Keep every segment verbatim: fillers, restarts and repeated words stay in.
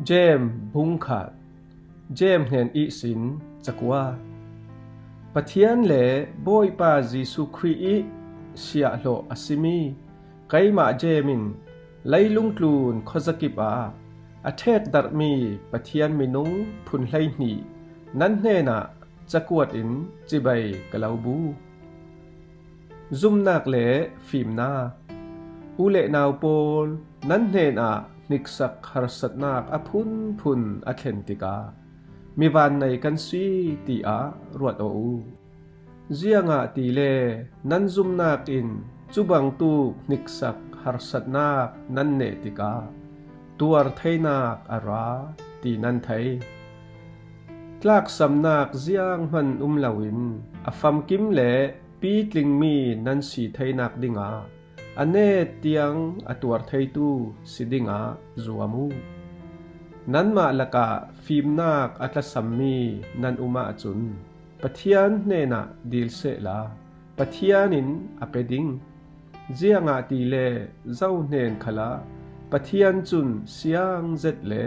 James bung khat. James hnen ihsin cakua. Pathian le Bawipa Jesuh Khrih ih siahhlawh a simi keimah James in leilung tlun khuazakip ah a thekdarhmi Pathian minung phun hleihnih nan hnenah cakuatin cibai ka lo bu. Zumnak le fimnak. U le nau pawl, nan hnenah hniksak harsatnak a phunphun a thlen tikah mi vannei kan si, tiah ruat aw uh. Ziangahtile nan zumnak in cubangtuk hniksak harsatnak nan neh tikah tuar theinak a ra, ti nan thei. Tlaksamnak zianghman um loin a famkim le pitlingmi nan si theinak dingah a net tiang a tuar theitu si dingah zuam uh. Nanmah lakah fimnak a tlasammi nan um ahcun Pathian hnenah dil sehla Pathian in a pe ding. Ziangahtile zohhnen khalah Pathian cun siang zet le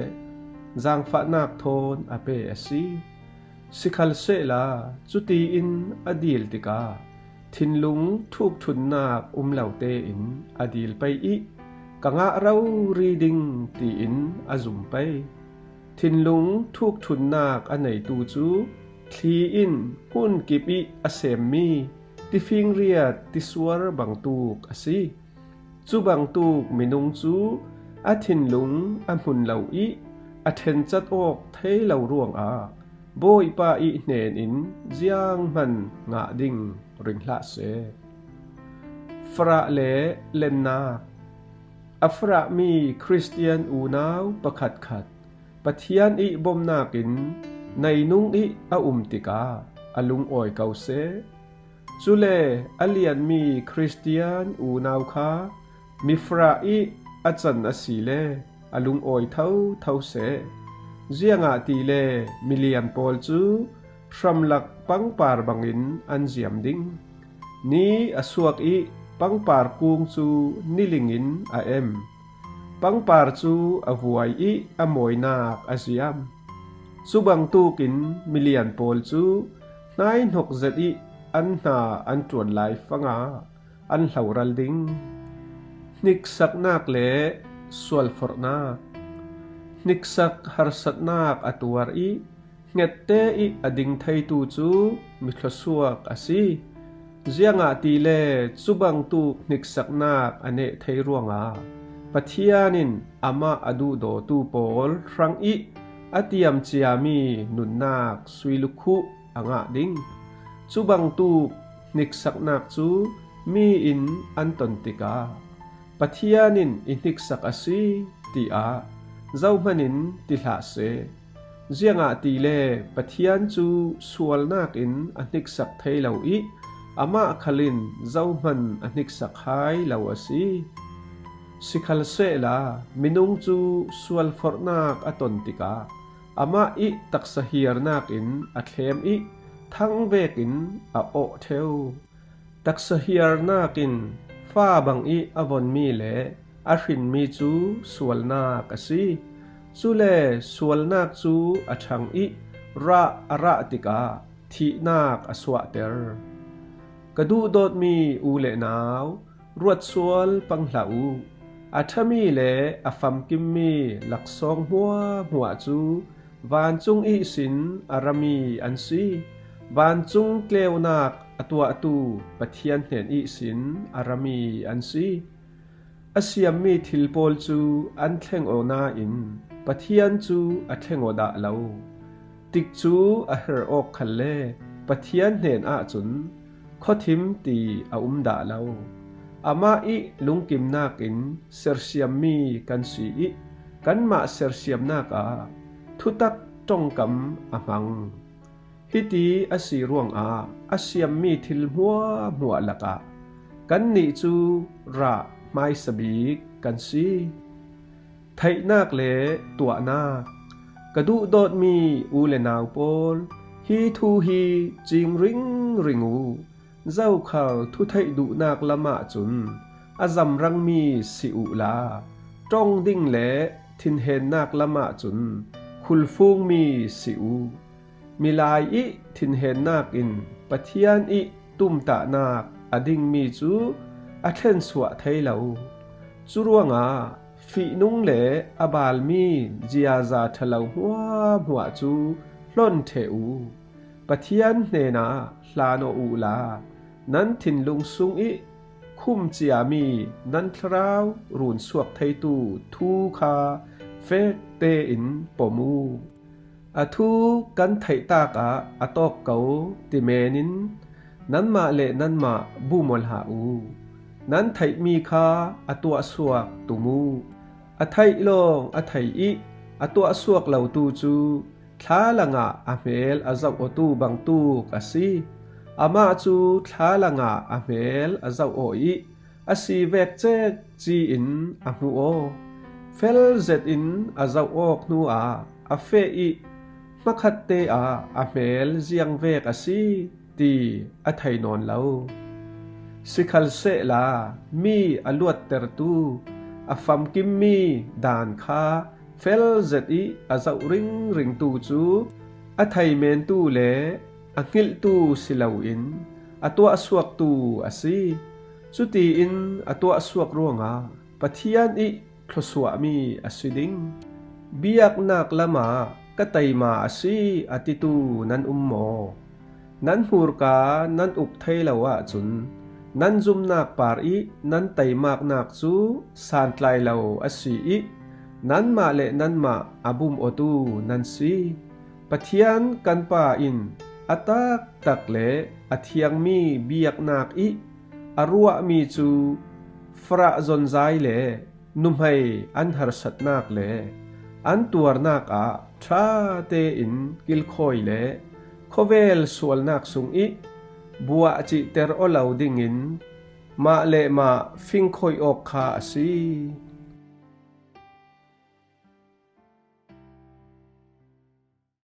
zaangfahnak thawn a pe a si. Sikhalsehla cutiin a dil tikah thinlung thukṭhunnak um lo tein a dil pei ih ka ngah rori ding, tiin a zum pei. Thinlung thukṭhunnak a neitu cu thli in hmunkip ih a semmi tifingriat tisuar bangtuk a si. Cubangtuk minung cu a thinlung a hmun lo ih a ṭhencat awk thei lo ruangah Bawipa ih hnen in zianghman ngah ding ring hlah seh. Farah le lennak. A farahmi Khristian unau pakhatkhat Pathian ih bomnak in neinung ih a um tikah a lungawi ko seh. Cule a lianmi Khristian unau kha mifarah ih a can asile a lungawi thotho seh. Ziangahtile milian pawl cu hramlak pangpar bangin an ziam ding. Ni a suak ih pangpar kung cu niling in a em. Pangpar cu a vuai ih a mawinak a ziam. Cubangtukin milian pawl cu hnaihnok zet ih an hna an ṭuan lai fangah an hloral ding. Hniksaknak le sualforhnak. Hniksak harsatnak a tuar ih hnget te ih a ding theitu cu mi thluasuak a si. Ziangahtile cubangtuk hniksaknak a neh thei ruangah Pathian in amah a duhdawtu pawl hrangih a tiam ciami nunnak sui lukhuh a ngah ding. Cubangtuk hniksaknak cu mi in an ton tikah Pathian in i hniksak a si, tiah zohhman in ti hlah seh. Ziangahtile Pathian cu sualnak in a hniksak thei lo ih amah khal in zohhman a hniksak hai lo a si. Sikhalsehla minung cu sualforhnak a ton tikah amah ih taksa hiarnak in a thlem ih thang vekin a awh ṭheu. Taksa hiarnak in fa bangih a vonmi le a hrinmi cu sualnak a si. Cule sualnak cu a ṭhang ih rah a rah tikah thihnak a suahter. Ka duhdawtmi u le nau, ruatsual pang hlah uh. A ṭhami le a famkimmi laksawng hmuahhmuah cu vancung ihsin a rami an si. Vancung tleunak a tuahtu Pathian hnen ihsin a rami an si. A siammi thil pawl cu an thleng aw nain Pathian cu a thleng aw dah lo. Tikcu a her awk khalle Pathian hnen ahcun khuathim ti a um dah lo. Amah ih lungkimnak in sersiammi kan si ih kanmah sersiamnak ah thutak ṭongkam a hmang. Hiti a si ruangah a siammi thil hmuahhmuah lakah kannih cu rah hmaisa bik kan si. Theihnak le tuahnak. Ka duhdawtmi u le nau pawl, hi thu hi cing ringring uh. Zokhal thutheih duhnak lamah cun a zamrangmi si uhla, ṭong ding le thinhennak lamah cun khulfungmi si uh. Milai ih thinhennak in Pathian ih tumtahnak a dingmi cu a thlensuah thei lo. Curuangah fihnung le a balmi ziaza ṭhalo hmuahhmuah cu hlon ṭheh uh. Pathian hnenah hlan aw uhla, nan thinlung sungih khum ciami nan thlarau runsuak theitu thu kha fek tein pom uh. A thu kan theih takah a tawk ko ti menin nanmah le nanmah bum aw hlah uh. Nan theihmi kha a tuahsuak tum uh. A theih lawng a thei ih a tuahsuak lotu cu thlalangah a hmel a zoh awtu bangtuk a si. Amah cu thlalangah a hmel a zoh aw ih a si vek cekci in a hmuh aw. Fel zetin a zoh awk hnuah a feh ih hmakhatte ah a hmel ziang vek a si ti a thei nawn lo. Sikhalsehla mi a luattertu a famkimmi daan kha fel zet ih a zoh ringringtu cu a thei mentu le a hngilhtu si loin a tuahsuaktu a si. Cutiin a tuahsuak ruangah Pathian ih thluasuahmi a si ding. Biaknak lamah ka teima a si a titu nan um maw? Nan hmurka nan uk thei lo ahcun nan zumnak par ih nan teimaknak cu santlai lo a si ih nanmah le nanmah a bum awtu nan si. Pathian kan Pa in a taktak le a thiangmi biaknak ih a ruahmi cu farah zonzai le nuhmei an harsatnak le an tuarnak ah ṭha tein kilkhawi le khawvel sualnak sungih buah cihter aw lo dingin mah le mah fingkhawi awk kha a si.